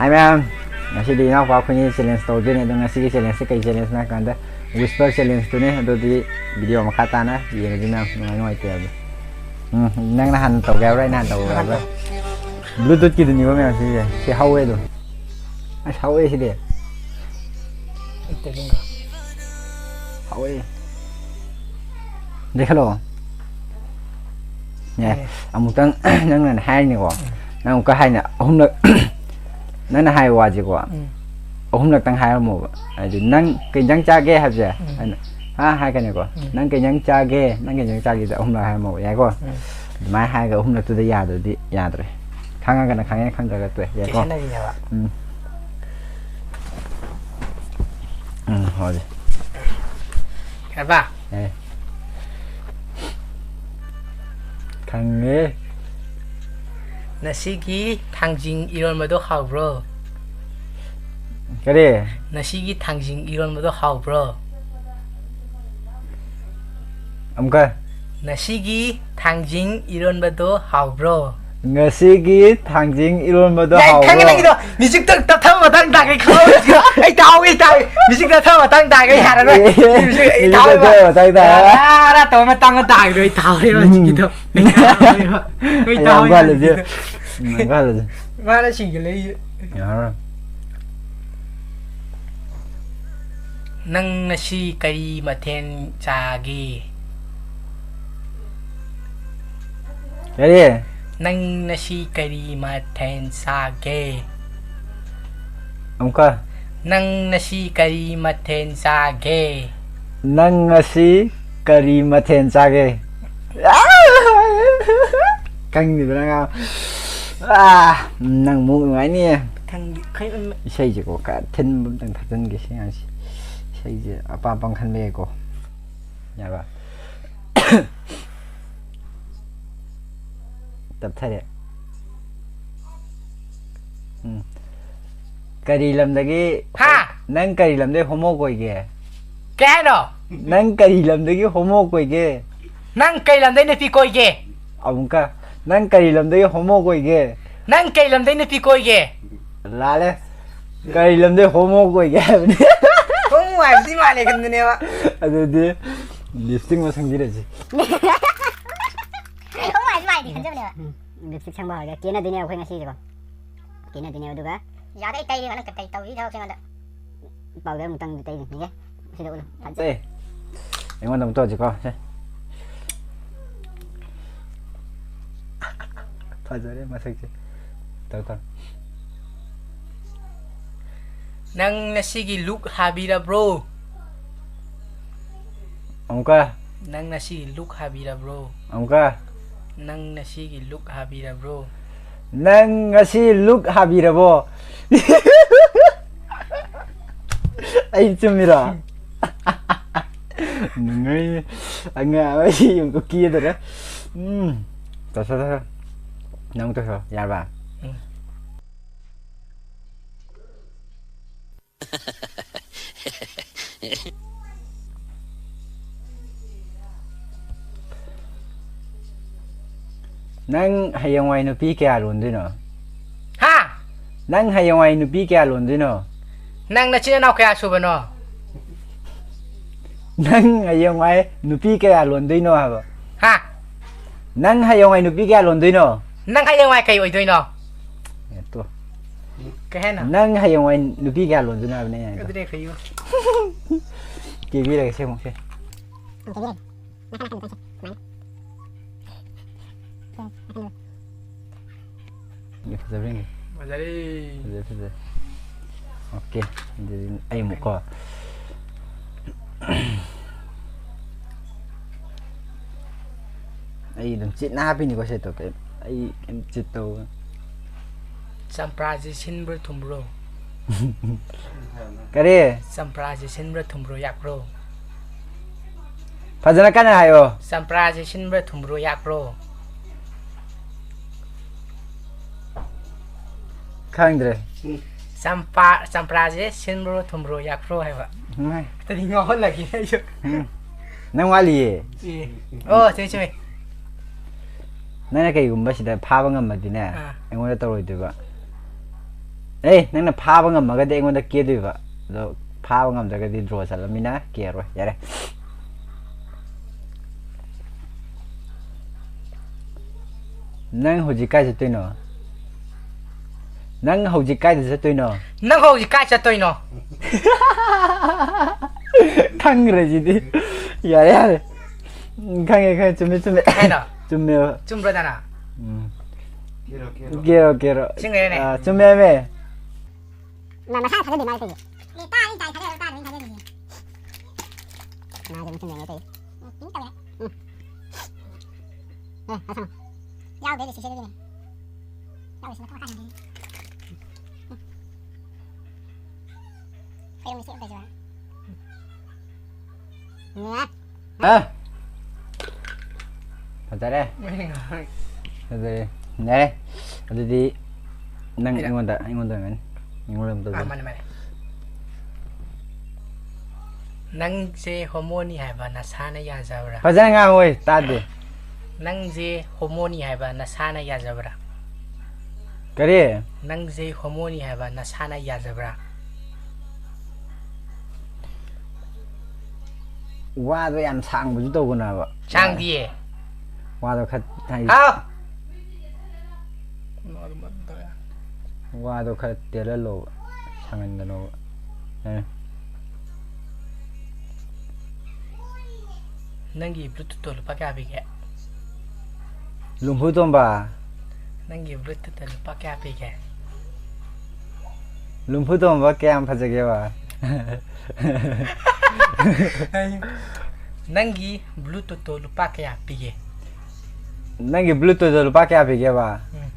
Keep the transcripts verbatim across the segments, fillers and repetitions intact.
ꯍꯥꯏ ꯃꯌꯥꯝ, ꯉꯁꯤꯗꯤ ꯏꯅꯥꯎꯄꯥ ꯑꯩꯈꯣꯏꯅꯤ ꯆꯦꯂꯦꯟꯖ ꯇꯧꯗꯣꯏꯅꯦ꯫ ꯑꯗꯣ ꯉꯁꯤꯒꯤ ꯆꯦꯂꯦꯟꯖꯁꯦ ꯀꯩ ꯆꯦꯂꯦꯟꯖꯅꯣ ꯍꯥꯏ ꯀꯥꯟꯗ, ꯋꯤꯁꯄꯔ ꯆꯦꯂꯦꯟꯖꯇꯨꯅꯦ꯫ ꯑꯗꯨꯗꯤ ꯚꯤꯗꯤꯑꯣ ꯃꯈꯥ ꯇꯥꯅ ꯌꯦꯡꯉꯁꯤ ꯃꯌꯥꯝ, ꯅꯨꯡꯉꯥꯏ ꯅꯨꯡꯉꯥꯏꯇꯦ ꯍꯥꯏꯕꯗꯣ꯫ ꯎꯝ, ꯅꯪꯅ ꯍꯥꯟꯅ ꯇꯧꯒꯦ ꯍꯥꯏꯕ꯭ꯔꯥ, ꯑꯩꯅ ꯍꯥꯟꯅ ꯇꯧꯒꯦ ꯍꯥꯏꯕ꯭ꯔꯥ? ꯕ꯭ꯂꯨꯇꯨꯠꯀꯤꯗꯨꯅꯤꯀꯣ ꯃꯌꯥꯝ ꯁꯤꯁꯦ꯫ ꯁꯤ ꯍꯧꯋꯦ ꯑꯗꯨꯝ꯫ ꯑꯁ, ꯍꯧꯋꯦ ꯁꯤꯗꯤ꯫ ꯍꯧꯋꯦ꯫ ꯂꯩꯈꯠꯂꯣ꯫ ꯌꯥꯏ꯫ ꯎꯝ꯫ ꯑꯃꯨꯛꯇꯪ ꯅꯪꯅ ꯍꯥꯏꯔꯤꯅꯤꯀꯣ꯫ ꯎꯝ꯫ ꯅꯪ ꯑꯃꯨꯛꯀ ꯍꯥꯏꯅ ꯑꯍꯨꯝꯂꯛ, ꯅꯪꯅ ꯍꯥꯏꯕ ꯋꯥꯁꯦꯀꯣ, ꯎꯝ꯫ ꯑꯍꯨꯝꯂꯛꯇꯪ ꯍꯥꯏꯔꯝꯃꯣꯕ꯫ ꯍꯥꯏꯗꯤ, "ꯅꯪ ꯀꯩ ꯏꯟꯖꯥꯡ ꯆꯥꯒꯦ?" ꯍꯥꯏꯕꯁꯦ, ꯎꯝ꯫ ꯑꯩꯅ, "ꯍꯥ?" ꯍꯥꯏꯔꯛꯀꯅꯤꯀꯣ꯫ ꯎꯝ꯫ "ꯅꯪ ꯀꯩ ꯏꯟꯖꯥꯡ ꯆꯥꯒꯦ? ꯅꯪ ꯀꯩ ꯏꯟꯖꯥꯡ ꯆꯥꯒꯦꯗ?" ꯑꯍꯨꯝꯂꯛ ꯍꯥꯏꯔꯝꯃꯣꯕ, ꯌꯥꯏꯀꯣ? ꯎꯝ꯫ ꯑꯗꯨꯃꯥꯏꯅ ꯍꯥꯏꯔꯒ ꯑꯍꯨꯝꯂꯛꯇꯨꯗ ꯌꯥꯗ꯭ꯔꯗꯤ ꯌꯥꯗ꯭ꯔꯦ꯫ ꯈꯪꯉꯒꯅ ꯈꯪꯉꯦ, ꯈꯪꯗ꯭ꯔꯒ ꯇꯣꯛꯑꯦ, ꯌꯥꯏꯀꯣ? ꯆꯦꯛꯁꯤꯟꯅꯕꯤꯅꯦꯕ꯫ ꯎꯝ꯫ ꯎꯝ, ꯍꯣꯏ꯫ ꯈꯪꯉꯕ? ꯑꯦ꯫ ꯈꯪꯉꯦ꯫ ꯉꯁꯤꯒꯤ ꯊꯥꯡꯖꯤꯡ ꯏꯔꯣꯟꯕꯗꯣ ꯍꯥꯎꯕ꯭ꯔꯣ? ꯀꯔꯤ? ꯉꯁꯤꯒꯤ ꯊꯥꯡꯖꯤꯡ ꯏꯔꯣꯟꯕꯗꯣ ꯍꯥꯎꯕ꯭ꯔꯣ? ꯑꯃꯨꯛꯀ꯫ ꯉꯁꯤꯒꯤ ꯊꯥꯡꯖꯤꯡ ꯏꯔꯣꯟꯕꯗꯣ ꯍꯥꯎꯕ꯭ꯔꯣ? ꯉꯁꯤꯒꯤ ꯊꯥꯡꯖꯤꯡ ꯏꯔꯣꯟꯕꯗꯣ ꯌꯥꯏ, ꯍꯥꯎꯕ꯭ꯔꯣ? ꯈꯪꯉꯦ ꯅꯪꯒꯤꯗꯣ꯫ ꯃ꯭ꯌꯨꯖꯤꯛꯇꯣ ꯇꯞꯊꯕ ꯃꯇꯥꯡ ꯇꯥꯒꯦ ꯈꯪꯍꯧꯗ꯭ꯔꯦ꯫ ꯑꯩ ꯇꯥꯍꯧꯏ, ꯇꯥꯍꯧꯏ꯫ ꯃ꯭ꯌꯨꯖꯤꯛ ꯇꯞꯊꯕ ꯃꯇꯥꯡ ꯇꯥꯒꯦ ꯌꯥꯔꯔꯣꯏ꯫ ꯑꯦ, ꯃ꯭ꯌꯨꯖꯤꯛ ꯑꯩ ꯃ꯭ꯌꯨꯖꯤꯛ ꯇꯥꯍꯧꯏꯕ꯫ ꯇꯞꯊꯕ ꯃꯇꯥꯡ ꯇꯥꯒꯦ꯫ ꯔꯥ, ꯔꯥ ꯇꯧꯕ ꯃꯇꯥꯡꯗ ꯇꯥꯒꯤꯗꯣ ꯑꯩ ꯇꯥꯍꯧꯔꯦꯕ ꯎꯝ꯫ ꯍꯧꯖꯤꯛꯀꯤꯗꯣ꯫ ꯑꯩ ꯑꯩ ꯌꯥꯝ ꯇꯥꯍꯧꯔꯦ ꯀꯜꯂꯁꯦ꯫ ꯍꯧꯖꯤꯛꯀꯤꯗꯣ꯫ ꯎꯝ, ꯌꯥꯝ ꯀꯜꯂꯁꯦ꯫ ꯃꯥꯅ ꯁꯤꯡꯒ ꯂꯩ꯫ ꯌꯥꯔꯔꯣꯏ꯫ ꯅꯪ ꯉꯁꯤ ꯀꯔꯤ ꯃꯊꯦꯜ ꯆꯥꯒꯦ? ꯀꯔꯤ? ꯅꯪ ꯉꯁꯤ ꯀꯔꯤ ꯃꯊꯦꯜ ꯆꯥꯒꯦ? ꯑꯃꯨꯛꯀ꯫ ꯅꯪ ꯉꯁꯤ ꯀꯔꯤ ꯃꯊꯦꯜ ꯆꯥꯒꯦ? ꯅꯪ ꯉꯁꯤ ꯀꯔꯤ ꯃꯊꯦꯜ ꯆꯥꯒꯦ? ꯈꯪꯗꯦꯗ ꯅꯪ꯫ ꯑꯥ, ꯅꯪ ꯃꯨꯛ ꯅꯨꯡꯉꯥꯏꯅꯤꯌꯦ꯫ ꯈꯪꯗꯦ, ꯈꯪ-, ꯏꯁꯩꯁꯦꯀꯣ, ꯈꯔ ꯊꯤꯟꯕ ꯑꯝꯇꯪ ꯊꯥꯖꯤꯟꯒꯦ ꯁꯤ ꯑꯉꯥꯡꯁꯦ꯫ ꯏꯁꯩꯁꯦ ꯑꯄꯥꯝ ꯑꯄꯥꯝ ꯈꯟꯕ ꯌꯥꯏꯀꯣ꯫ ꯌꯥꯕ꯭ꯔꯥ? ꯇꯞꯊꯔꯦ꯫ ꯎꯝ꯫ ꯀꯔꯤ ꯂꯝꯗꯒꯤ ꯍꯥ? ꯅꯪ ꯀꯔꯤ ꯂꯝꯗꯒꯤ ꯍꯣꯃꯣ ꯀꯣꯏꯒꯦ? ꯀꯩ ꯍꯥꯏꯅꯣ? ꯅꯪ ꯀꯔꯤ ꯂꯝꯗꯒꯤ ꯍꯣꯃꯣ ꯀꯣꯏꯒꯦ? ꯅꯪ ꯀꯩ ꯂꯝꯗꯩ ꯅꯨꯄꯤ ꯀꯣꯏꯒꯦ? ꯑꯃꯨꯛꯀ, ꯅꯪ ꯀꯔꯤ ꯂꯝꯗꯒꯤ ꯍꯣꯃꯣ ꯀꯣꯏꯒꯦ? ꯅꯪ ꯀꯩ ꯂꯝꯗꯩ ꯅꯨꯄꯤ ꯀꯣꯏꯒꯦ? ꯂꯥꯜꯂꯦ꯫ ꯀꯔꯤ ꯂꯝꯗꯩ ꯍꯣꯃꯣ ꯑꯣꯏꯒꯦ ꯍꯥꯏꯕꯅꯤ? ꯍꯣꯃꯣ ꯍꯥꯏꯕꯗꯤ ꯃꯥꯜꯂꯦ ꯈꯟꯕꯅꯦꯕ꯫ ꯑꯗꯨꯗꯤ ꯂꯤꯞꯁꯇꯤꯛ ꯑꯃ ꯁꯪꯕꯤꯔꯁꯤ꯫ ꯍꯣꯃꯣ ꯍꯥꯏꯕꯗꯤ ꯃꯥꯜꯂꯦ ꯈꯟꯖꯕꯅꯦꯕ꯫ ꯎꯝ, ꯂꯤꯞꯁꯇꯤꯛ ꯁꯪꯕ ꯍꯧꯔꯒꯦ꯫ ꯀꯦꯅꯗꯣꯏꯅꯦꯕ ꯑꯩꯈꯣꯏ ꯉꯁꯤꯁꯦꯀꯣ꯫ ꯀꯦꯅꯗꯣꯏꯅꯦꯕ ꯑꯗꯨꯒ ꯌꯥꯗꯦ, ꯑꯩ ꯇꯩꯔꯦꯕ ꯅꯪ ꯀꯩ ꯇꯧꯔꯤ ꯊꯕꯛꯁꯦ ꯑꯩꯉꯣꯟꯗ꯫ ꯄꯥꯎꯗꯔ ꯑꯃꯨꯛꯇꯪꯗꯤ ꯇꯩꯅꯤꯡꯉꯦ꯫ ꯁꯤꯗ ꯎꯠꯂꯨ꯫ ꯐꯖꯩ꯫ ꯑꯦ, ꯑꯩꯉꯣꯟꯗ ꯑꯃꯨꯛ ꯇꯧꯔꯁꯤꯀꯣ꯫ ꯁꯦ꯫ ꯐꯖꯔꯦ ꯃꯁꯛꯁꯦ꯫ ꯇꯧ, ꯇꯧ꯫ ꯅꯪ ꯉꯁꯤꯒꯤ ꯂꯨꯛ ꯍꯥꯕꯤꯔꯕ꯭ꯔꯣ? ꯑꯃꯨꯛꯀ꯫ ꯅꯪ ꯉꯁꯤꯒꯤ ꯂꯨꯛ ꯍꯥꯕꯤꯔꯕ꯭ꯔꯣ? ꯑꯃꯨꯛꯀ꯫ ꯅꯪ ꯉꯁꯤꯒꯤ ꯂꯨꯛ ꯍꯥꯕꯤꯔꯕ꯭ꯔꯣ? ꯅꯪ ꯉꯁꯤ ꯂꯨꯛ ꯍꯥꯕꯤꯔꯕꯣ? ꯑꯩ ꯆꯨꯝꯃꯤꯔꯣ? ꯅꯨꯡꯉꯥꯏ꯫ ꯑꯉꯥꯡ ꯑꯩ ꯑꯃꯨꯛꯀ ꯀꯦꯗꯔꯦ꯫ ꯎꯝ꯫ ꯇꯧꯁꯣ, ꯇꯧꯁꯣ꯫ ꯅꯪ ꯇꯧꯁꯣ꯫ ꯌꯥꯔꯕ? ꯎꯝ꯫ ꯅꯪ ꯍꯌꯦꯡꯋꯥꯏ ꯅꯨꯄꯤ ꯀꯌꯥ ꯂꯣꯟꯗꯣꯏꯅꯣ? ꯍꯥ? ꯅꯪ ꯍꯌꯦꯡꯋꯥꯏ ꯅꯨꯄꯤ ꯀꯌꯥ ꯂꯣꯟꯗꯣꯏꯅꯣ? ꯅꯪ ꯅꯆꯤꯟ ꯅꯅꯥꯎ ꯀꯌꯥ ꯁꯨꯕꯅꯣ? ꯅꯪ ꯍꯌꯦꯡꯋꯥꯏ ꯅꯨꯄꯤ ꯀꯌꯥ ꯂꯣꯟꯗꯣꯏꯅꯣ ꯍꯥꯏꯕ? ꯍꯥ? ꯅꯪ ꯍꯌꯦꯡꯋꯥꯏ ꯅꯨꯄꯤ ꯀꯌꯥ ꯂꯣꯟꯗꯣꯏꯅꯣ? ꯅꯪ ꯍꯌꯦꯡꯋꯥꯏ ꯀꯩ ꯑꯣꯏꯗꯣꯏꯅꯣ? ꯑꯦ, ꯇꯣ꯫ ꯀꯩ ꯍꯥꯏꯅꯣ? ꯅꯪ ꯍꯌꯦꯡꯋꯥꯏ ꯅꯨꯄꯤ ꯀꯌꯥ ꯂꯣꯟꯗꯣꯏꯅꯣ ꯍꯥꯏꯕꯅꯦ ꯑꯩꯅ ꯍꯥꯏꯗꯣ꯫ ꯑꯗꯨꯅꯦ ꯈꯩꯌꯨ꯫ ꯀꯦꯕꯤꯔꯒꯦ ꯁꯦ ꯑꯃꯨꯛꯁꯦ꯫ ꯐꯖꯕ꯭ꯔꯥ ꯌꯦꯡꯒꯦ꯫ ꯐꯖꯔꯦ꯫ ꯐꯖꯩ, ꯐꯖꯩ꯫ ꯑꯣꯀꯦ꯫ ꯑꯗꯨꯗꯤ ꯑꯩ ꯑꯃꯨꯛꯀꯣ꯫ ꯑꯩ ꯑꯗꯨꯝ ꯆꯤꯠꯅ ꯍꯥꯞꯄꯤꯅꯤꯀꯣ ꯁꯦꯠꯇꯣ꯫ ꯀꯩꯝ, ꯑꯩ ꯀꯩꯝ ꯆꯤꯠ ꯇꯧ-, ꯆꯝꯄ꯭ꯔꯥꯁꯦ ꯁꯤꯟꯕ꯭ꯔꯣ ꯊꯨꯝꯕ꯭ꯔꯣ? ꯀꯔꯤ? ꯆꯝꯄ꯭ꯔꯥꯁꯦ ꯁꯤꯟꯕ꯭ꯔꯥ ꯊꯨꯝꯕ꯭ꯔꯣ ꯌꯥꯛꯄ꯭ꯔꯣ? ꯐꯖꯅ ꯀꯟꯅ ꯍꯥꯏꯌꯣ꯫ ꯆꯝꯄ꯭ꯔꯥꯁꯦ ꯁꯤꯟꯕ꯭ꯔꯥ ꯊꯨꯝꯕ꯭ꯔꯣ ꯌꯥꯛꯄ꯭ꯔꯣ? ꯈꯪꯗ꯭ꯔꯦ꯫ ꯆꯝꯄꯥ-, ꯆꯝꯄ꯭ꯔꯥꯁꯦ ꯁꯤꯟꯕ꯭ꯔꯣ ꯊꯨꯝꯕ꯭ꯔꯣ ꯌꯥꯛꯄ꯭ꯔꯣ ꯍꯥꯏꯕ꯫ ꯏꯃꯥꯏ꯫ ꯑꯗꯨꯗꯤ ꯉꯥꯎꯍꯜꯂꯒꯦ ꯑꯩꯁꯨ꯫ ꯎꯝ꯫ ꯅꯪ ꯋꯥꯠꯂꯤꯌꯦ꯫ ꯑꯦ꯫ ꯑꯣ, ꯆꯨꯝꯃꯤ, ꯆꯨꯝꯃꯤ꯫ ꯅꯪꯅ ꯀꯩꯒꯨꯝꯕ ꯁꯤꯗ ꯐꯥꯕ ꯉꯝꯃꯗꯤꯅꯦ, ꯑꯥ꯫ ꯑꯩꯉꯣꯟꯗ ꯇꯧꯔꯣꯏꯗꯣꯏꯕ꯫ ꯑꯦ, ꯅꯪꯅ ꯐꯥꯕ ꯉꯝꯃꯒꯗꯤ ꯑꯩꯉꯣꯟꯗ ꯀꯦꯗꯣꯏꯕ, ꯑꯗꯣ ꯐꯥꯕ ꯉꯝꯗ꯭ꯔꯒꯗꯤ ꯗ꯭ꯔꯣ ꯆꯠꯂꯃꯤꯅ ꯀꯦꯔꯣꯏ꯫ ꯌꯥꯔꯦ꯫ ꯅꯪ ꯍꯧꯖꯤꯛ ꯀꯥꯏ ꯆꯠꯇꯣꯏꯅꯣ? ꯅꯪ ꯍꯧꯖꯤꯛ ꯀꯥꯏꯗ ꯆꯠꯇꯣꯏꯅꯣ? ꯅꯪ ꯍꯧꯖꯤꯛ ꯀꯥꯏ ꯆꯠꯇꯣꯏꯅꯣ? ꯈꯪꯈ꯭ꯔꯦ ꯁꯤꯗꯤ꯫ ꯌꯥꯔꯦ, ꯌꯥꯔꯦ꯫ ꯎꯝ, ꯈꯪꯉꯦ, ꯈꯪꯉꯦ꯫ ꯆꯨꯝꯃꯦ, ꯆꯨꯝꯃꯦ꯫ ꯀꯩꯅꯣ? ꯆꯨꯝꯃꯦꯕ꯫ ꯆꯨꯝꯕ꯭ꯔꯣ, ꯗꯅꯥ? ꯎꯝ꯫ ꯀꯦꯔꯣ, ꯀꯦꯔꯣ꯫ ꯀꯦꯔꯣ, ꯀꯦꯔꯣ꯫ ꯆꯤꯡꯒ꯭ꯔꯦꯅꯦ꯫ ꯑꯥ, ꯆꯨꯝꯃꯦ ꯍꯥꯏꯃꯦ꯫ ꯃꯥ ꯃꯁꯥꯅ ꯊꯥꯖꯗꯦ ꯃꯥꯁꯦ ꯀꯩꯒꯤ? ꯑꯦ, ꯇꯥ, ꯑꯩ ꯇꯥꯏ ꯊꯥꯖꯔꯣ, ꯇꯥꯗꯕ ꯑꯩ ꯊꯥꯖꯗꯦ꯫ ꯃꯥꯁꯦ ꯃꯆꯤꯟ ꯃꯌꯥꯏ ꯇꯧꯏ꯫ ꯑꯦ, ꯄꯤꯡ ꯇꯧꯔꯦ꯫ ꯎꯝ꯫ ꯑꯦ, ꯑꯁꯪ꯫ ꯌꯥꯎꯗꯦ, ꯁꯤꯁꯦ ꯑꯗꯨꯒꯤꯅꯦ꯫ ꯌꯥꯎꯗꯦ, ꯁꯤꯅ ꯊꯣꯛꯂꯛꯀꯥꯟꯗ꯫ ꯎꯝ꯫ ꯀꯩꯅꯣ ꯃꯤꯁꯤ ꯑꯝꯇ ꯌꯥꯎꯔꯦ꯫ ꯅꯦ꯫ ꯑ? ꯐꯖꯔꯦ꯫ ꯃꯣꯏꯅ ꯉꯥꯡꯉꯤ꯫ ꯐꯖꯔꯦ꯫ ꯌꯥꯔꯦ꯫ ꯑꯗꯨꯗꯤ ꯅꯪ ꯑꯩꯅ ꯑꯩꯉꯣꯟꯗ, ꯑꯩꯉꯣꯟꯗ ꯑꯣꯏꯔꯝꯒꯅꯤ꯫ ꯑꯩꯉꯣꯟꯗ ꯑꯝꯇ ꯑꯥ, ꯇꯧꯖꯔꯣ꯫ ꯃꯥꯅꯦ, ꯃꯥꯅꯦ꯫ ꯅꯪꯁꯦ ꯍꯣꯃꯣꯅꯤ ꯍꯥꯏꯕ ꯅꯁꯥꯅ ꯌꯥꯖꯕ꯭ꯔꯥ? ꯐꯖꯅ ꯉꯥꯡꯉꯣꯏ, ꯇꯥꯗꯦ꯫ ꯅꯪꯁꯦ ꯍꯣꯃꯣꯅꯤ ꯍꯥꯏꯕ ꯅꯁꯥꯅ ꯌꯥꯖꯕ꯭ꯔꯥ? ꯀꯔꯤ? ꯅꯪꯁꯦ ꯍꯣꯃꯣꯅꯤ ꯍꯥꯏꯕ ꯅꯁꯥꯅ ꯌꯥꯖꯕ꯭ꯔꯥ? ꯋꯥꯗꯣ ꯌꯥꯝ ꯁꯥꯡꯕꯁꯨ ꯇꯧꯒꯅꯣ ꯍꯥꯏꯕ꯫ ꯁꯥꯡꯗꯤꯌꯦ꯫ ꯋꯥꯗꯣ ꯈꯔ ꯍꯥꯏꯗꯤ ꯍꯥꯎ! ꯋꯥꯗꯣ ꯈꯔ ꯇꯦꯜꯍꯜꯂꯣꯕ, ꯁꯥꯡꯍꯟꯒꯅꯣꯕ꯫ ꯑꯦ꯫ ꯅꯪꯒꯤ Bluetooth-ꯇꯣ ꯂꯨꯄꯥ ꯀꯌꯥ ꯄꯤꯒꯦ? ꯂꯨꯝꯐꯨ ꯇꯣꯝꯕ꯫ ꯅꯪꯒꯤ Bluetooth-ꯇ ꯂꯨꯄꯥ ꯀꯌꯥ ꯄꯤꯒꯦ? ꯂꯨꯝꯐꯨ ꯇꯣꯝꯕ ꯀꯌꯥꯝ ꯐꯖꯒꯦꯕ? ꯅꯪꯒꯤ Bluetooth-ꯇꯣ ꯂꯨꯄꯥ ꯀꯌꯥ ꯄꯤꯒꯦ? ꯅꯪꯒꯤ Bluetooth-ꯇꯣ ꯂꯨꯄꯥ ꯀꯌꯥ ꯄꯤꯒꯦꯕ? ꯎꯝ꯫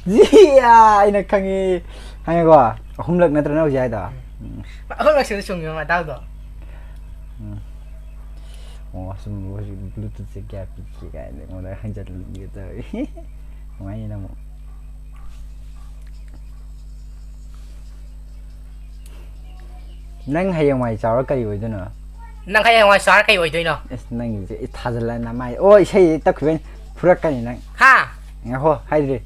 ꯖꯤꯌꯥ, ꯑꯩꯅ ꯈꯪꯉꯤ꯫ ꯈꯪꯉꯦꯀꯣ? ꯑꯍꯨꯝꯂꯛ ꯅꯠꯇ꯭ꯔ ꯅꯪ ꯍꯧꯖꯤꯛ ꯍꯥꯏꯗꯣ? ꯎꯝ꯫ ꯎꯝ꯫ ꯑꯍꯨꯝꯂꯛ ꯁꯨꯔ ꯆꯨꯝꯃꯤꯕ ꯃꯇꯥꯎꯗꯣ꯫ ꯎꯝ꯫ ꯑꯣ, ꯁꯨꯝ ꯍꯧꯖꯤꯛ Bluetooth-ꯁꯦ ꯀꯌꯥ ꯄꯤꯒꯦ ꯀꯥꯏꯅ ꯑꯩꯉꯣꯟꯗ ꯍꯪꯖꯜꯂꯒꯦ ꯇꯧꯔꯤ꯫ ꯅꯨꯡꯉꯥꯏꯅꯤ ꯅꯪ ꯑꯃꯨꯛ꯫ ꯅꯪ ꯍꯌꯦꯡꯋꯥꯏ ꯆꯥꯎꯔ ꯀꯔꯤ ꯑꯣꯏꯗꯣꯏꯅꯣ? ꯅꯪ ꯍꯌꯦꯡꯋꯥꯏ ꯆꯥꯎꯔ ꯀꯩ ꯑꯣꯏꯗꯣꯏꯅꯣ? ꯑꯁ, ꯅꯪꯒꯤꯁꯦ ꯑꯩ ꯊꯥꯖꯜꯂ ꯅꯃꯥꯏ꯫ ꯑꯣ, ꯏꯁꯩ ꯇꯞꯈꯤꯕꯩꯅꯦ꯫ ꯐꯨꯔꯛꯀꯅꯤ ꯅꯪ꯫ ꯍꯥ? ꯉꯥꯏꯈꯣ, ꯍꯥꯏꯗ꯭ꯔꯤ꯫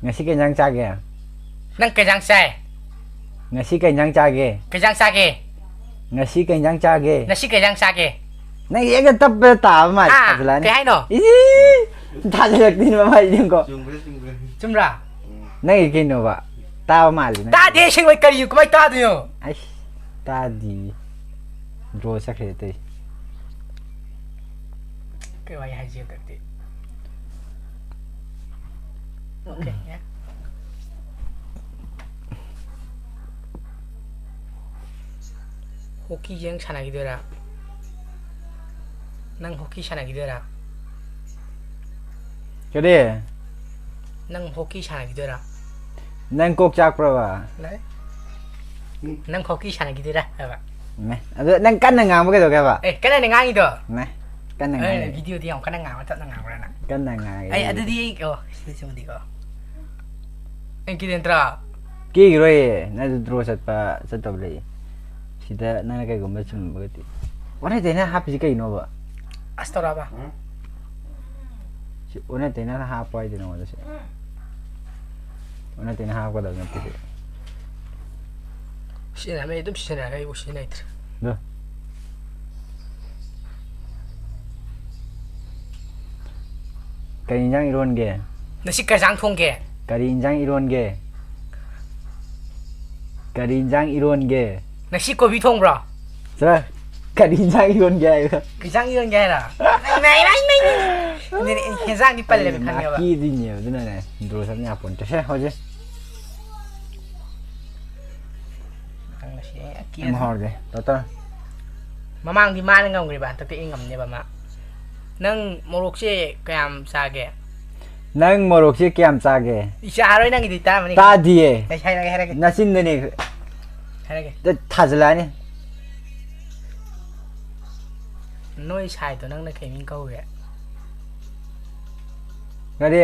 ꯉꯁꯤ ꯀꯩ ꯏꯟꯖꯥꯡ ꯆꯥꯒꯦ? ꯅꯪ ꯀꯩ ꯏꯟꯖꯥꯡ ꯆꯥꯏ? ꯉꯁꯤ ꯀꯩ ꯏꯟꯖꯥꯡ ꯆꯥꯒꯦ? ꯀꯩ ꯏꯟꯖꯥꯡ ꯆꯥꯒꯦ? ꯉꯁꯤ ꯀꯩ ꯏꯟꯖꯥꯡ ꯆꯥꯒꯦ? ꯉꯁꯤ ꯀꯩ ꯏꯟꯖꯥꯡ ꯆꯥꯒꯦ? ꯅꯪ ꯍꯦꯛꯇ ꯇꯞꯄꯗ ꯇꯥꯕ ꯃꯥꯜꯂꯦ, ꯍꯥ? ꯊꯥꯖꯜꯂꯛꯑꯅꯤ꯫ ꯀꯩ ꯍꯥꯏꯅꯣ? ꯏꯁ! ꯊꯥꯖꯜꯂꯛꯇꯦꯅꯦ ꯃꯃꯥꯏꯁꯦ ꯌꯦꯡꯉꯣ꯫ ꯆꯨꯝꯕ꯭ꯔꯥ ꯆꯨꯝꯕ꯭ꯔꯥ? ꯆꯨꯝꯕ꯭ꯔꯥ? ꯅꯪꯒꯤ ꯀꯩꯅꯣꯕ? ꯇꯥꯕ ꯃꯥꯜꯂꯤ ꯅꯪ꯫ ꯇꯥꯗꯦ, ꯑꯁꯦꯡꯕꯩ ꯀꯔꯤ, ꯀꯃꯥꯏꯅ ꯇꯥꯗꯣꯏꯅꯣ? ꯑꯩꯁ, ꯇꯥꯗꯤ꯫ ꯗ꯭ꯔꯣ ꯆꯠꯈ꯭ꯔꯦ ꯑꯇꯩ꯫ ꯀꯩ ꯋꯥꯔꯤ ꯍꯥꯏꯁꯤ ꯍꯟꯗꯛꯇꯤ? Okay, yeah. ꯍꯣꯀꯤ ꯌꯦꯡ ꯁꯥꯟꯅꯈꯤꯗꯣꯏꯔꯥ? ꯅꯪ ꯍꯣꯀꯤ ꯁꯥꯟꯅꯈꯤꯗꯣꯏꯔꯥ? ꯀꯔꯤ? ꯅꯪ ꯍꯣꯀꯤ ꯁꯥꯟꯅꯈꯤꯗꯣꯏꯔꯥ? ꯅꯪ ꯀꯣꯛ ꯆꯥꯛꯄ꯭ꯔꯕ? ꯂꯩ꯫ ꯅꯪ ꯍꯣꯀꯤ ꯁꯥꯟꯅꯈꯤꯗꯣꯏꯔꯥ ꯍꯥꯏꯕ? ꯃꯦ꯫ ꯑꯗꯨ ꯅꯪ ꯀꯟꯅ ꯉꯥꯡꯕ ꯀꯩꯗꯧꯒꯦ ꯍꯥꯏꯕ? ꯑꯦ, ꯀꯟꯅꯅꯦ ꯉꯥꯡꯉꯤꯗꯣ꯫ ꯃꯦ꯫ ꯀꯟꯅ ꯑꯦ, ꯉꯥꯡꯉꯤ꯫ ꯚꯤꯗꯤꯑꯣꯗꯤ ꯌꯥꯝ ꯀꯟꯅ ꯉꯥꯡꯕ, ꯇꯞꯅ ꯉꯥꯡꯕ꯭ꯔꯥ ꯅꯪ? ꯀꯟꯅ ꯉꯥꯡꯉꯤ꯫ ꯑꯩ ꯑꯗꯨꯗꯤ ꯑꯩ, ꯑꯣ, ꯁꯤꯗ ꯆꯨꯝꯗꯤꯀꯣ꯫ ꯑꯩ ꯀꯤꯗꯦꯟꯇ꯭ꯔꯥ꯫ ꯀꯤꯈꯤꯔꯣꯏꯌꯦ꯫ ꯅꯪ ꯗ꯭ꯔꯣ ꯆꯠꯄ ꯆꯠꯇꯕ ꯂꯩ꯫ ꯁꯤꯗ ꯅꯪꯅ ꯀꯩꯒꯨꯝꯕ ꯆꯨꯝꯕꯒꯗꯤ꯫ ꯑꯣꯟꯅ ꯇꯩꯅ ꯍꯥꯞꯄꯤꯁꯤ ꯀꯩꯅꯣꯕ? ꯑꯁ, ꯇꯧꯔꯛꯑꯕ? ꯁꯤ ꯑꯣꯟꯅ ꯇꯩꯅꯅ ꯍꯥꯞꯄ ꯍꯥꯏꯗꯤ ꯅꯉꯣꯟꯗ ꯁꯤ꯫ ꯑꯣꯟꯅ ꯇꯩꯅ ꯍꯥꯞꯀꯗꯕ ꯅꯠꯇꯦ ꯁꯤ꯫ ꯁꯤꯖꯤꯟꯅꯔꯝꯃꯦ, ꯑꯩ ꯑꯗꯨꯝ ꯁꯤꯖꯤꯟꯅꯔꯒ ꯑꯩꯕꯨ ꯁꯤꯖꯤꯟꯅꯩꯇ꯭ꯔꯦ꯫ ꯑꯗꯣ꯫ ꯀꯔꯤ ꯏꯟꯖꯥꯡ ꯏꯔꯣꯟꯒꯦ? ꯉꯁꯤ ꯀꯩ ꯏꯟꯖꯥꯡ ꯊꯣꯡꯒꯦ? ꯀꯔꯤ ꯏꯟꯖꯥꯡ ꯏꯔꯣꯟꯒꯦ? ꯀꯔꯤ ꯏꯟꯖꯥꯡ ꯏꯔꯣꯟꯒꯦ? ꯉꯁꯤ ꯀꯣꯕꯤ ꯊꯣꯡꯕ꯭ꯔꯣ? ꯆꯠꯂꯣ꯫ ꯀꯔꯤ ꯏꯟꯖꯥꯡ ꯏꯔꯣꯟꯒꯦ ꯍꯥꯏꯕ? ꯀꯩ ꯏꯟꯖꯥꯡ ꯏꯔꯣꯟꯒꯦ ꯍꯥꯏꯔ? ꯑꯗꯨꯅꯦ, ꯍꯦꯟꯖꯥꯡꯗꯤ ꯄꯜꯂꯦꯕ, ꯈꯪꯉꯦꯕ꯫ ꯀꯤꯗꯣꯏꯅꯦꯕ ꯑꯗꯨꯅꯅꯦ꯫ ꯗ꯭ꯔꯣ ꯆꯠ ꯌꯥꯄꯣꯟꯇꯦ꯫ ꯁꯦ, ꯍꯧꯖꯤꯛ꯫ ꯉꯁꯤ ꯑꯩ ꯑꯃ ꯍꯧꯔꯒꯦ꯫ ꯇꯣꯇꯜ꯫ ꯃꯃꯥꯡꯗꯤ ꯃꯥꯅ ꯉꯝꯈ꯭ꯔꯤꯕ, ꯍꯟꯗꯛꯇꯤ ꯑꯩ ꯉꯝꯅꯦꯕ ꯃꯥ꯫ ꯅꯪ ꯃꯣꯔꯣꯛꯁꯦ ꯀꯌꯥꯝ ꯆꯥꯒꯦ? ꯅꯪ ꯃꯣꯔꯣꯛꯁꯦ ꯀꯌꯥꯝ ꯆꯥꯒꯦ? ꯏꯆꯥꯔꯣꯏ, ꯅꯪꯒꯤꯗꯤ ꯇꯥꯔꯝꯃꯅꯤ꯫ ꯇꯥꯗꯤꯌꯦ꯫ ꯑꯩ ꯍꯥꯏꯔꯒꯦ, ꯍꯥꯏꯔꯒꯦ꯫ ꯅꯆꯤꯟꯗꯅꯦ꯫ ꯍꯥꯏꯔꯒꯦ꯫ ꯊꯥꯖꯜꯂꯛꯑꯅꯤ꯫ ꯅꯣꯏ ꯁꯥꯏꯗꯣ ꯅꯪꯅ ꯀꯩ ꯃꯤꯡ ꯀꯧꯒꯦ? ꯀꯔꯤ?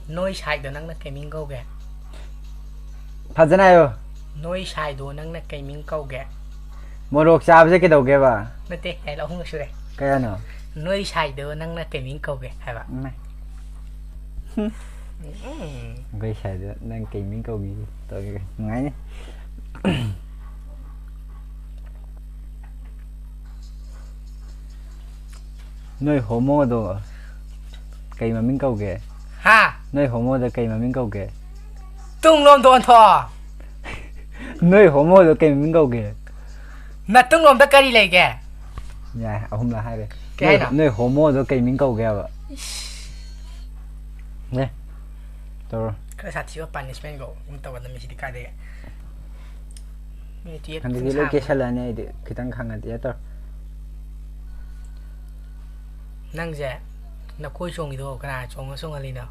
ꯅꯣꯏ ꯁꯥꯏꯗꯣ ꯅꯪꯅ ꯀꯩ ꯃꯤꯡ ꯀꯧꯒꯦ? ꯐꯖꯅ ꯍꯥꯏꯌꯣ꯫ ꯅꯣꯏ ꯁꯥꯏꯗꯣ ꯅꯪꯅ ꯀꯩ ꯃꯤꯡ ꯀꯧꯒꯦ? ꯃꯣꯔꯣꯛ ꯆꯥꯕꯁꯦ ꯀꯩꯗꯧꯒꯦꯕ? ꯅꯠꯇꯦ, ꯍꯥꯏ ꯑꯍꯨꯝꯂꯛ ꯁꯨꯔꯦ꯫ ꯀꯩ ꯍꯥꯏꯅꯣ? ꯅꯣꯏ ꯁꯥꯏꯗꯣ ꯅꯪꯅ ꯀꯩ ꯃꯤꯡ ꯀꯧꯒꯦ ꯍꯥꯏꯕ? ꯏꯃꯥꯏ꯫ ꯎꯝ꯫ ꯑꯩꯈꯣꯏ ꯁ꯭ꯋꯥꯏꯗ ꯅꯪ ꯀꯩ ꯃꯤꯡ ꯀꯧꯒꯦ? ꯇꯧꯒꯦ꯫ ꯅꯨꯡꯉꯥꯏꯅꯤ꯫ ꯅꯣꯏ ꯍꯣꯃꯣꯗꯣ ꯀꯩ ꯃꯃꯤꯡ ꯀꯧꯒꯦ? ꯍꯥ? ꯅꯣꯏ ꯍꯣꯃꯣꯗ ꯀꯩ ꯃꯃꯤꯡ ꯀꯧꯒꯦ? ꯇꯨꯡꯂꯣꯝꯗ ꯑꯣꯟꯊꯣꯛꯑꯣ꯫ ꯅꯣꯏ ꯍꯣꯃꯣꯗꯣ ꯀꯩ ꯃꯃꯤꯡ ꯀꯧꯒꯦ? ꯅꯇꯨꯡꯂꯣꯝꯗ ꯀꯔꯤ ꯂꯩꯒꯦ? ꯌꯥꯏ, ꯑꯍꯨꯝꯂꯛ ꯍꯥꯏꯔꯦ꯫ ꯀꯩ ꯅꯣꯏ ꯍꯥꯏꯅꯣ? ꯅꯣꯏ ꯍꯣꯃꯣꯗꯣ ꯀꯩ ꯃꯤꯡ ꯀꯧꯒꯦ ꯍꯥꯏꯕ? ꯅꯦ꯫ ꯇꯧꯔꯣ꯫ ꯈꯔ ꯁꯥꯊꯤꯕ punishment ꯀꯧ ꯑꯗꯨꯝ ꯇꯧꯒꯗꯕꯅꯤ ꯁꯤꯗꯤ ꯀꯥꯏꯗꯒꯤ꯫ ꯃꯤ ꯇꯨꯌꯦꯞ ꯍꯟꯗꯛꯇꯤ ꯄꯨꯡ ꯂꯣꯏ ꯁꯥꯡꯕ꯫ ꯀꯦꯁꯜꯂꯅꯤ ꯑꯩꯗꯤ꯫ ꯈꯤꯇꯪ ꯈꯪꯉꯗꯤ ꯇꯧꯔꯣ꯫ ꯅꯪꯁꯦ ꯅꯀꯣꯏ ꯆꯣꯡꯉꯤꯗꯣ ꯀꯅꯥ ꯆꯣꯡꯉ ꯆꯣꯡꯍꯜꯂꯤꯅꯣ?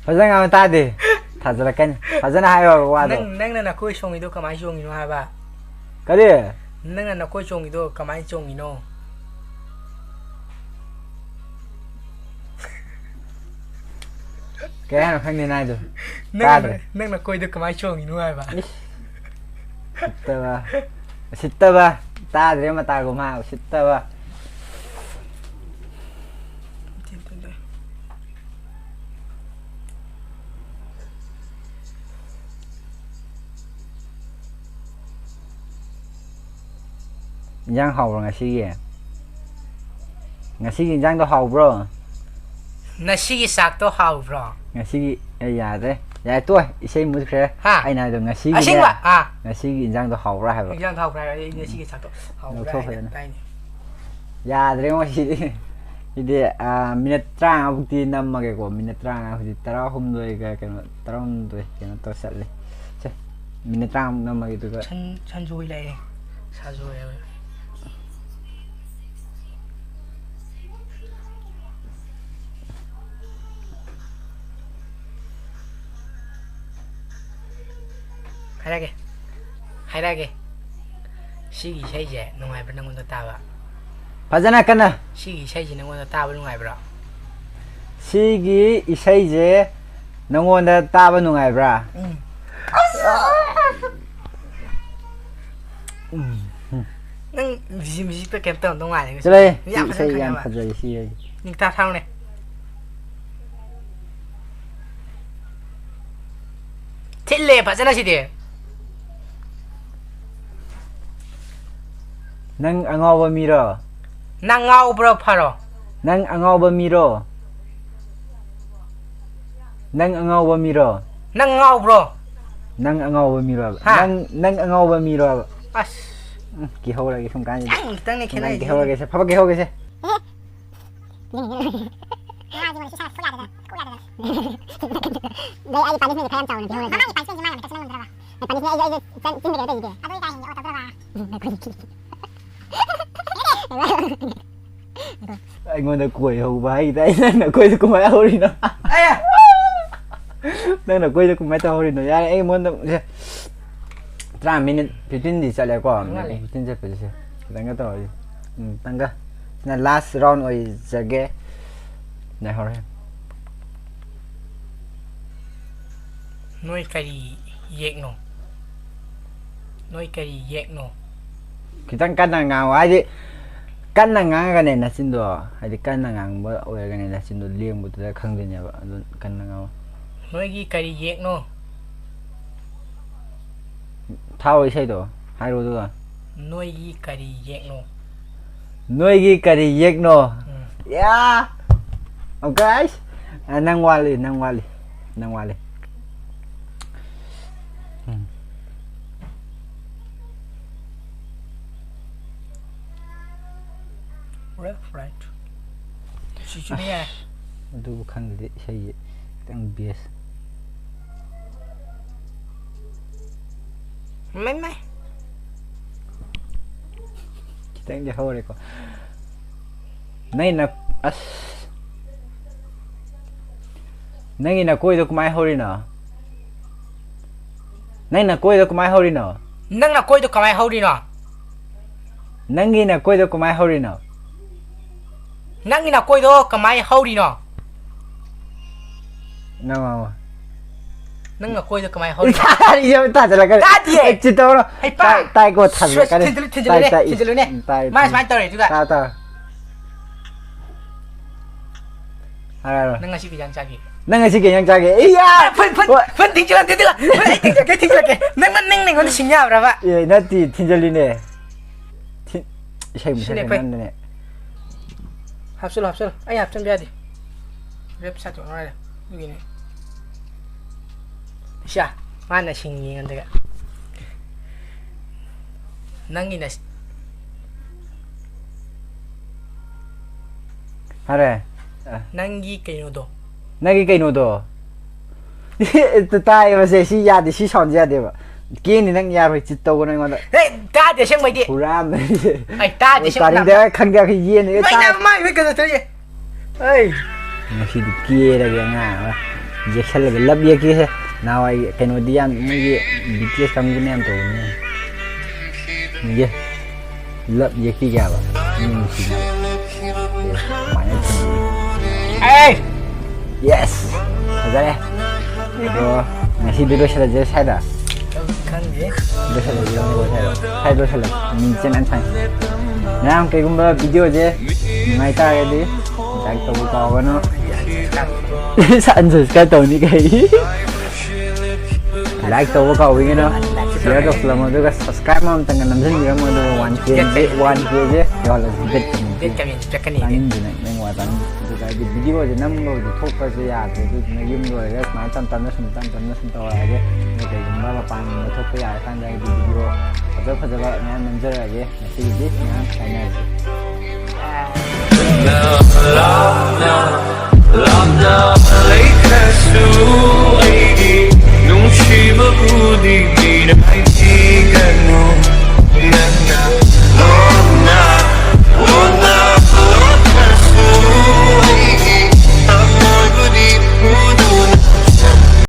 ꯐꯖꯅ ꯉꯥꯡꯕ ꯇꯥꯗꯦ꯫ ꯊꯥꯖꯜꯂꯛꯀꯅꯤ꯫ ꯐꯖꯅ ꯍꯥꯏꯌꯣ ꯋꯥꯗꯣ꯫ ꯅꯪ ꯅꯪꯅ ꯅꯀꯣꯏ ꯆꯣꯡꯉꯤꯗꯣ ꯀꯃꯥꯏꯅ ꯆꯣꯡꯉꯤꯅꯣ ꯍꯥꯏꯕ? ꯀꯔꯤ? ꯅꯪꯅ ꯅꯀꯣꯏ ꯆꯣꯡꯉꯤꯗꯣ ꯀꯃꯥꯏꯅ ꯆꯣꯡꯉꯤꯅꯣ? ꯀꯩ ꯍꯥꯏꯅꯣ ꯈꯪꯗꯦ ꯅꯥꯏꯗꯣ꯫ ꯅꯪꯅ ꯇꯥꯗ꯭ꯔꯦ꯫ ꯅꯪ ꯅꯀꯣꯏꯗꯣ ꯀꯃꯥꯏꯅ ꯆꯣꯡꯉꯤꯅꯣ ꯍꯥꯏꯕ? ꯏꯁ꯫ ꯎꯁꯤꯠꯇꯕ꯫ ꯎꯁꯤꯠꯇꯕ꯫ ꯇꯥꯗ꯭ꯔꯦ ꯃꯇꯥꯒꯨꯝ ꯍꯥ ꯎꯁꯤꯠꯇꯕ꯫ ꯏꯟꯖꯥꯡ ꯍꯥꯎꯕ꯭ꯔꯣ ꯉꯁꯤꯒꯤ? ꯉꯁꯤꯒꯤ ꯏꯟꯖꯥꯡꯗꯣ ꯍꯥꯎꯕ꯭ꯔꯣ? ꯉꯁꯤꯒꯤ ꯆꯥꯛꯇꯣ ꯍꯥꯎꯕ꯭ꯔꯣ? ꯉꯁꯤꯒꯤ ꯑꯩ ꯌꯥꯗ꯭ꯔꯦ꯫ ꯌꯥꯔꯦ ꯇꯣꯛꯑꯦ꯫ ꯏꯁꯩ ꯃꯨꯠꯈ꯭ꯔꯦ꯫ ꯍꯥ? ꯑꯩꯅ ꯍꯥꯏꯗꯣ ꯉꯁꯤꯒꯤꯅꯦ꯫ ꯑꯁꯦꯡꯕ? ꯑꯥ꯫ ꯉꯁꯤꯒꯤ ꯏꯟꯖꯥꯡꯗꯣ ꯍꯥꯎꯕ꯭ꯔꯥ ꯍꯥꯏꯕ? ꯏꯟꯖꯥꯡꯗꯣ ꯍꯥꯎꯕ꯭ꯔꯥ ꯍꯥꯏꯕ? ꯑꯩ ꯉꯁꯤꯒꯤ ꯆꯥꯛꯇꯣ ꯍꯥꯎꯕ꯭ꯔꯥ ꯂꯧꯊꯣꯛ ꯍꯥꯏꯅ ꯐꯖꯅ꯫ ꯇꯥꯏꯅꯦ꯫ ꯌꯥꯗ꯭ꯔꯦꯉꯣ ꯁꯤꯗꯤ꯫ ꯁꯤꯗꯤ, ꯑꯥ, ꯃꯤꯅꯠ ꯇꯔꯥꯃꯉꯥꯃꯨꯛꯇꯤ ꯅꯝꯃꯒꯦꯀꯣ꯫ ꯃꯤꯅꯠ ꯇꯔꯥꯃꯉꯥ ꯍꯧꯖꯤꯛ ꯇꯔꯥꯍꯨꯝꯗꯣꯏꯒ ꯀꯩꯅꯣ, ꯇꯔꯥꯍꯨꯝꯗꯣꯏ ꯀꯩꯅꯣ ꯇꯧꯔ ꯆꯠꯂꯦ꯫ ꯁꯦ, ꯃꯤꯅꯠ ꯇꯔꯥꯃꯨꯛ ꯅꯝꯃꯒꯦ ꯑꯗꯨꯒ꯫ ꯁꯟ ꯁꯟꯖꯣꯏ ꯂꯩꯔꯦ꯫ ꯁꯥꯖꯣꯏ ꯍꯥꯏꯕ꯫ ꯍꯥꯏꯔꯛꯑꯒꯦ꯫ ꯍꯥꯏꯔꯛꯑꯒꯦ꯫ ꯁꯤꯒꯤ ꯏꯁꯩꯁꯦ ꯅꯨꯡꯉꯥꯏꯕ꯭ꯔꯥ ꯅꯪꯉꯣꯟꯗ ꯇꯥꯕ? ꯐꯖꯅ ꯀꯟꯅ꯫ ꯁꯤꯒꯤ ꯏꯁꯩꯁꯦ ꯅꯪꯉꯣꯟꯗ ꯇꯥꯕ ꯅꯨꯡꯉꯥꯏꯕ꯭ꯔꯣ? ꯁꯤꯒꯤ ꯏꯁꯩꯁꯦ ꯅꯪꯉꯣꯟꯗ ꯇꯥꯕ ꯅꯨꯡꯉꯥꯏꯕ꯭ꯔꯥ? ꯎꯝ꯫ ꯎꯝ꯫ ꯅꯪ ꯃ꯭ꯌꯨꯖꯤꯛ, ꯃ꯭ꯌꯨꯖꯤꯛꯇ ꯀꯩꯝ ꯇꯧꯔꯝꯗꯧ ꯃꯥꯜꯂꯦ ꯉꯁꯤ꯫ ꯆꯠꯂꯣꯍꯦ, ꯌꯥꯝ ꯁꯤ ꯐꯖꯅ ꯏꯁꯩ ꯌꯥꯝ ꯈꯪꯉꯦꯕ꯫ ꯐꯖꯩ ꯁꯤ꯫ ꯅꯤꯡꯊꯥ ꯊꯥꯔꯨꯅꯦ꯫ ꯊꯤꯜꯂꯦ ꯐꯖꯅ ꯁꯤꯗꯤ꯫ ꯅꯪ ꯑꯉꯥꯎꯕ ꯃꯤꯔꯣ? ꯅꯪ ꯉꯥꯎꯕ꯭ꯔꯣ ꯐꯔꯣ? ꯅꯪ ꯑꯉꯥꯎꯕ ꯃꯤꯔꯣ? ꯅꯪ ꯑꯉꯥꯎꯕ ꯃꯤꯔꯣ? ꯅꯪ ꯉꯥꯎꯕ꯭ꯔꯣ? ꯅꯪ ꯑꯉꯥꯎꯕ ꯃꯤꯔꯣ ꯍꯥꯏꯕ? ꯍꯥ? ꯅꯪ, ꯅꯪ ꯑꯉꯥꯎꯕ ꯃꯤꯔꯣ ꯍꯥꯏꯕ? ꯑꯁ꯫ ꯎꯝ, ꯀꯤꯍꯧꯔꯒꯦ ꯁꯨꯝ ꯀꯥꯟꯁꯤꯗ꯫ ꯈꯤꯇꯪ, ꯈꯤꯇꯪꯅꯦ ꯁꯨꯝ ꯀꯥꯟ ꯈꯦꯠꯅꯩꯁꯦ꯫ ꯀꯤꯍꯧꯔꯒꯦꯁꯦ꯫ ꯐꯕ ꯀꯤꯍꯧꯒꯦꯁꯦ꯫ ꯉꯥꯁꯦ ꯃꯣꯏꯅ ꯁꯤ ꯁꯥꯟꯅ ꯊꯣꯛ ꯌꯥꯗꯗꯅ, ꯊꯣꯛ ꯌꯥꯗꯗꯅ꯫ ꯑꯗꯩ ꯑꯩꯒꯤ punishment ꯈꯔ ꯌꯥꯝ ꯆꯥꯎꯅ ꯄꯤꯍꯧꯔꯁꯦ꯫ ꯃꯃꯥꯡꯒꯤ punishment ꯁꯤ ꯃꯥꯅ ꯀꯩꯁꯨ ꯉꯝꯗ꯭ꯔꯕ꯫ ꯑꯩ punishment ꯑꯩ, ꯑꯩꯁꯦ ꯆꯪ-, ꯆꯤꯟꯗ꯭ꯔꯦ ꯑꯇꯩꯗꯤ꯫ ꯑꯗꯨ ꯑꯩ ꯀꯥ ꯍꯦꯟꯅ ꯌꯧꯔꯛꯇꯕ꯭ꯔꯕ? ꯑꯩꯉꯣꯟꯗ ꯀꯣꯏ ꯍꯧꯕ ꯍꯥꯏꯒꯤꯗꯥꯏ? ꯅꯪ ꯅꯀꯣꯏꯗꯣ ꯀꯃꯥꯏꯅ ꯍꯧꯔꯤꯅꯣ? ꯑꯦ! ꯅꯪ ꯅꯀꯣꯏꯗꯣ ꯀꯃꯥꯏꯅ ꯇꯧꯍꯧꯔꯤꯅꯣ? ꯌꯥꯔꯦ, ꯑꯩꯉꯣꯟꯗ ꯁꯦ, ꯇꯔꯥ minute fifteen ꯗꯤ ꯆꯠꯂꯦꯀꯣ꯫ ꯉꯥꯜꯂꯦ꯫ Fifteen ꯆꯠꯄꯁꯦ ꯁꯦ, ꯈꯤꯇꯪꯒ ꯇꯧꯔꯁꯤ꯫ ꯎꯝ, ꯇꯪꯒ꯫ ꯁꯤꯅ last round ꯑꯣꯏꯖꯒꯦ꯫ ꯉꯥꯏꯍꯧꯔꯦ꯫ ꯅꯣꯏ ꯀꯔꯤ ꯌꯦꯛꯅꯣ? ꯅꯣꯏ ꯀꯔꯤ ꯌꯦꯛꯅꯣ? ꯈꯤꯇꯪ ꯀꯟꯅ ꯉꯥꯡꯉꯣ, ꯍꯥꯏꯗꯤ ꯀꯟꯅ ꯉꯥꯡꯉꯒꯅꯦ ꯅꯆꯤꯟꯗꯣ, ꯍꯥꯏꯗꯤ ꯀꯟꯅ ꯉꯥꯡꯕ ꯑꯣꯏꯔꯒꯅꯦ ꯅꯆꯤꯟꯗꯣ ꯂꯦꯡꯕꯗꯨꯗ ꯈꯪꯗꯣꯏꯅꯦꯕ, ꯑꯗꯨ ꯀꯟꯅ ꯉꯥꯡꯉꯣ꯫ ꯅꯣꯏꯒꯤ ꯀꯔꯤ ꯌꯦꯛꯅꯣ? ꯊꯥꯎ ꯏꯁꯩꯗꯣ ꯍꯥꯏꯔꯣ ꯑꯗꯨꯒ꯫ ꯅꯣꯏꯒꯤ ꯀꯔꯤ ꯌꯦꯛꯅꯣ? ꯅꯣꯏꯒꯤ ꯀꯔꯤ ꯌꯦꯛꯅꯣ? ꯎꯝ꯫ ꯌꯥ! ꯑꯣ, guys, ꯑ, ꯅꯪ ꯋꯥꯠꯂꯤ, ꯅꯪ ꯋꯥꯠꯂꯤ, ꯅꯪ ꯋꯥꯠꯂꯤ꯫ ꯎꯝ꯫ Left, right. ꯁꯤꯁꯨꯅꯦ ꯌꯥꯏ꯫ ꯑꯁ, ꯑꯗꯨꯕꯨ ꯈꯪꯗ꯭ꯔꯗꯤ ꯏꯁꯩꯁꯦ ꯈꯤꯇꯪ base꯫ ꯃꯩ, ꯃꯩ꯫ ꯈꯤꯇꯪꯗꯤ ꯍꯧꯔꯦꯀꯣ꯫ ꯅꯪꯒꯤ ꯅ-, ꯑꯁ꯫ ꯅꯪꯒꯤ ꯅꯀꯣꯏꯗꯣ ꯀꯃꯥꯏ ꯍꯧꯔꯤꯅꯣ? ꯅꯪ ꯅꯀꯣꯏꯗꯣ ꯀꯃꯥꯏ ꯍꯧꯔꯤꯅꯣ? ꯅꯪ ꯅꯀꯣꯏꯗꯣ ꯀꯃꯥꯏ ꯍꯧꯔꯤꯅꯣ? ꯅꯪꯒꯤ ꯅꯀꯣꯏꯗꯣ ꯀꯃꯥꯏ ꯍꯧꯔꯤꯅꯣ? ꯅꯪꯒꯤ ꯅꯀꯣꯏꯗꯣ ꯀꯃꯥꯏ ꯍꯧꯔꯤꯅꯣ? ꯅꯪ ꯉꯥꯡꯉꯣ꯫ ꯅꯪ ꯅꯀꯣꯏꯗꯣ ꯀꯃꯥꯏ ꯍꯧꯔꯤꯅꯣ? ꯌꯥꯝ ꯊꯥꯖꯜꯂꯛꯀꯅꯤ꯫ ꯇꯥꯗꯤꯌꯦ꯫ ꯑꯦ, ꯆꯤ ꯇꯧꯔꯣ꯫ ꯍꯩꯄꯥ꯫ ꯇꯥꯏ, ꯇꯥꯏꯀꯣ, ꯊꯥꯖꯜꯂꯛꯀꯅꯤ꯫ ꯊꯤꯟꯖꯤꯜꯂꯨ, ꯊꯤꯟꯖꯤꯜꯂꯨꯅꯦ, ꯇꯥꯏ, ꯇꯥꯏ꯫ ꯊꯤꯟꯖꯤꯜꯂꯨꯅꯦ꯫ ꯎꯝ, ꯇꯥꯏ, ꯃꯥ ꯇꯥꯏ꯫ ꯁꯨꯃꯥꯏꯅ ꯇꯧꯔꯦ, ꯑꯗꯨꯒ꯫ ꯇꯥ, ꯇꯥ꯫ ꯍꯥꯏꯔꯣ, ꯍꯥꯏꯔꯣ꯫ ꯅꯪ ꯉꯁꯤ ꯀꯩ ꯏꯟꯖꯥꯡ ꯆꯥꯒꯦ? ꯅꯪ ꯉꯁꯤ ꯀꯩ ꯏꯟꯖꯥꯡ ꯆꯥꯒꯦ? ꯏꯌꯥ! ꯐꯨꯟ, ꯐꯨꯟ, ꯍꯣꯏ꯫ ꯐꯨꯟ ꯊꯤꯡꯖꯤꯜꯂꯛꯀꯦ, ꯊꯤꯡꯖꯤꯜꯂꯛꯀꯦ, ꯊꯤꯡꯖꯤꯜꯂꯛꯀꯦ꯫ ꯅꯪ, ꯅꯪ, ꯅꯪ ꯑꯩꯉꯣꯟꯗ ꯁꯤꯡ ꯌꯥꯕ꯭ꯔꯕ? ꯑꯦ, ꯅꯠꯇꯦ, ꯊꯤꯟꯖꯜꯂꯤꯅꯦ꯫ ꯊꯤ-, ꯏꯁꯩ ꯃꯨꯊꯠꯈ꯭ꯔꯦ ꯁꯤꯅꯦ, ꯐꯩ꯫ ꯅꯪꯗꯅꯦ꯫ ꯍꯥꯞꯆꯜꯂꯣ, ꯍꯥꯞꯆꯜꯂꯣ꯫ ꯑꯩ ꯍꯥꯞꯆꯟꯕ ꯌꯥꯗꯦ꯫ ꯔꯦꯞ ꯁꯥꯇꯣꯛ ꯍꯥꯏꯔꯦ꯫ ꯑꯗꯨꯒꯤꯅꯦ꯫ ꯏꯁꯥ, ꯃꯥꯅ ꯁꯤꯡꯉꯤ ꯑꯩꯉꯣꯟꯗꯒ꯫ ꯅꯪꯒꯤꯅ ꯁꯤ-, ꯐꯔꯦ꯫ ꯑ꯫ ꯅꯪꯒꯤ ꯀꯩꯅꯣꯗꯣ꯫ ꯅꯪꯒꯤ ꯀꯩꯅꯣꯗꯣ꯫ ꯇꯥꯏꯌꯦꯕꯁꯦ, ꯁꯤ ꯌꯥꯗꯦ, ꯁꯤ soundꯁꯦ ꯌꯥꯗꯦꯕ꯫ ꯀꯦꯡꯅꯤ ꯅꯪ, ꯌꯥꯔꯣꯏ, ꯆꯤꯠ ꯇꯧꯒꯅꯨ ꯑꯩꯉꯣꯟꯗ꯫ ꯍꯦ, ꯇꯥꯗꯦ ꯑꯁꯦꯡꯕꯩꯗꯤ꯫ ꯄꯨꯔꯥ ꯑꯩ ꯇꯥꯗꯦ, ꯁꯤ ꯇꯥꯅꯤꯡꯗꯦ, ꯈꯪꯗꯦ, ꯑꯩꯈꯣꯏ ꯌꯦꯟꯅꯤ, ꯏꯃꯥꯏ, ꯇꯥ-, ꯏꯃꯥꯏ, ꯏꯃꯥꯏ, ꯀꯩꯅꯣ ꯇꯧꯔꯤꯁꯦ꯫ ꯑꯩ꯫ ꯉꯁꯤꯗꯤ ꯀꯦꯔꯒꯦ ꯑꯉꯥꯡ ꯑꯃ꯫ ꯌꯦꯛꯁꯜꯂꯒ ꯂꯞ ꯌꯦꯛꯀꯦꯁꯦ꯫ ꯅꯍꯥꯟꯋꯥꯏ ꯀꯩꯅꯣꯗꯤ ꯌꯥꯝ, ꯃꯣꯏꯒꯤ B T S ꯀꯥꯡꯕꯨꯅ ꯌꯥꯝ ꯇꯧꯕꯅꯦ꯫ ꯌꯦ-, ꯂꯞ ꯌꯦꯛꯄꯤꯒꯦ ꯍꯥꯏꯕ꯫ ꯃꯤ ꯅꯨꯡꯁꯤꯅꯕ꯫ ꯌꯦ, ꯁꯨꯃꯥꯏꯅ ꯊꯝꯕꯤꯌꯨ꯫ ꯑꯦ! Yes! ꯐꯖꯔꯦ꯫ ꯑꯗꯣ ꯉꯁꯤꯗꯤ ꯂꯣꯏꯁꯤꯜꯂꯁꯦ ꯁ꯭ꯋꯥꯏꯗ꯫ ꯈꯪꯗꯦ꯫ ꯂꯣꯏꯁꯤꯜꯂꯁꯦ, ꯂꯣꯏꯁꯤꯜꯂꯁꯦ꯫ ꯁ꯭ꯋꯥꯏꯗ ꯂꯣꯏꯁꯤꯜꯂꯁꯦ꯫ ꯃꯤꯅꯤꯠꯁꯦ ꯃꯌꯥꯝ ꯁꯥꯡꯉꯦ꯫ ꯃꯌꯥꯝ ꯀꯩꯒꯨꯝꯕ videoꯁꯦ ꯅꯨꯡꯉꯥꯏ ꯇꯥꯔꯒꯗꯤ like ꯇꯧꯕ ꯀꯥꯎꯒꯅꯨ꯫ Unsubscribe ꯇꯧꯅꯤ ꯀꯩ꯫ Like ꯇꯧꯕ ꯀꯥꯎꯕꯤꯒꯅꯨ꯫ Share ꯇꯧꯁꯤꯜꯂꯝꯃꯣ, ꯑꯗꯨꯒ subscribe ꯑꯃ ꯑꯝꯇꯪꯒ ꯅꯝꯁꯤꯟꯕꯤꯔꯝꯃꯣ, ꯑꯗꯨꯒ one K ꯁꯦ, one K ꯁꯦ ꯌꯧꯍꯜꯂꯁꯤ꯫ ꯕꯤꯠ ꯀꯃꯤ, ꯕꯤꯠ ꯀꯃꯤ, ꯆꯠꯀꯅꯤ꯫ ꯇꯥꯅꯤꯡꯗꯦ ꯅꯪ, ꯅꯪ ꯋꯥ ꯇꯥꯅꯤꯡꯗꯦ꯫ ꯑꯗꯨꯒ ꯑꯩꯗꯤ videoꯁꯦ ꯅꯝꯕꯕꯨꯗꯤ ꯊꯣꯛꯄꯁꯦ ꯌꯥꯗ꯭ꯔꯦ, ꯑꯗꯨꯗꯨꯅ ꯌꯨꯝ ꯂꯣꯏꯔꯒ ꯁꯨꯃꯥꯏꯅ ꯇꯞ ꯇꯞꯅ ꯁꯨꯝ, ꯇꯞ ꯇꯞꯅ ꯁꯨꯝ ꯇꯧꯔꯛꯑꯒꯦ꯫ ꯑꯗꯨꯒ ꯀꯩꯒꯨꯝꯕ ꯃꯄꯥꯟꯒꯨꯝꯕ ꯊꯣꯛꯄ ꯌꯥꯔꯀꯥꯟꯗ ꯑꯩꯗꯤ video ꯐꯖ ꯐꯖꯕ ꯃꯌꯥꯝ ꯅꯝꯖꯔꯛꯑꯒꯦ꯫ ꯉꯁꯤꯒꯤꯗꯤ ꯃꯌꯥꯝ ꯀꯥꯏꯅꯔꯁꯤ꯫ ꯂꯥꯞꯅ, ꯂꯥꯞꯅ ꯂꯩꯈ꯭ꯔꯁꯨ ꯑꯩꯒꯤ ꯅꯨꯡꯁꯤꯕꯕꯨꯗꯤ ꯃꯤꯅ